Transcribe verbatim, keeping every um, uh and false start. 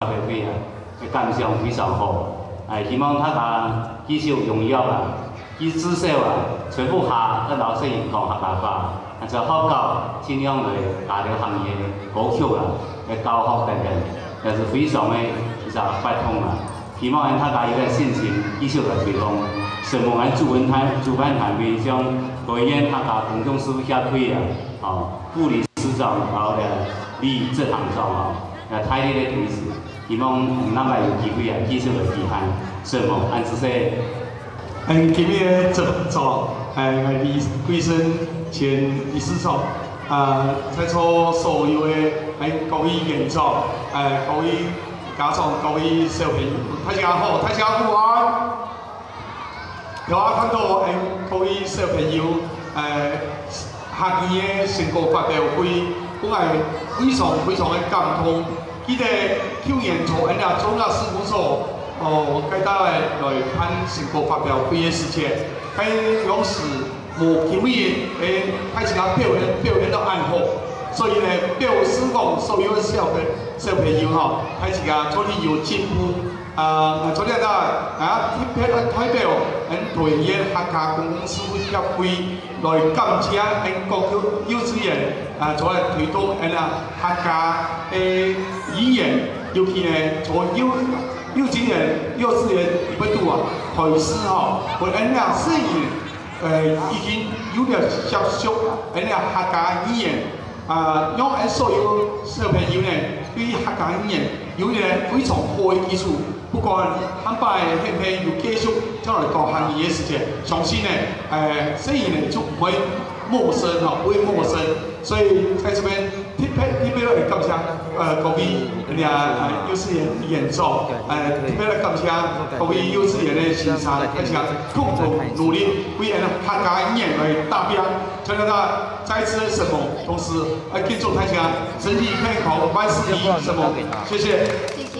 个會啊，个感想非常好。哎，希望大家繼續踴躍啊，繼續至少啊，全部下，愛摎細人講客家話，啊，在學校盡量來加入客語个歌曲啊，个教學等等，也是非常个一隻活動啊。希望大家有个信心，繼續來推廣。承蒙𠊎主辦單，主辦單位像桃園客家公共事務協會啊，哦，副理事長，然後呢，李執行長啊， 也大力个支持，希望𠊎等有機會啊，繼續來舉辦，承蒙，恁仔細。嗯，今日个執行長，哎，李貴生前理事長，啊，在座所有个，哎，各位園長，哎，各位家長，各位小朋友，大家好，大家午安。 頭下看到，嗯，各位小朋友，呃，客語个成果發表會，𠊎非常非常个感動。記得舊年初，𠊎等中央事務所，哦，該搭來辦成果發表會个時節，該當時無今日，誒，大自家表演，表演到恁好，所以呢，表示講所有个小朋，小朋友吼，大自家做得有進步。 啊，做這个啊，特別愛代表𠊎桃園客家公共事務協會來感謝𠊎各幼，幼稚園啊，做來推動𠊎啊客家个語言，尤其呢，做幼，幼稚園、幼稚園裡背肚啊，開始吼，分𠊎啊細人，呃，已經有了接觸𠊎啊客家語言。 啊，讓𠊎所有小朋友呢，對客家語言有一個非常好个基礎。不管下擺係毋係有繼續再來講客語个時節，相信呢，呃，細人呢就毋會陌生吼，毋會陌生。所以在這邊特別，特別來感謝，呃，各位，呃，幼稚園園長，呃，特別來感謝各位幼稚園个先生，大家共同努力，為𠊎客家語言來打拚。 大家再次承蒙，同時愛敬祝大家身體健康，萬事如意，承蒙，謝謝。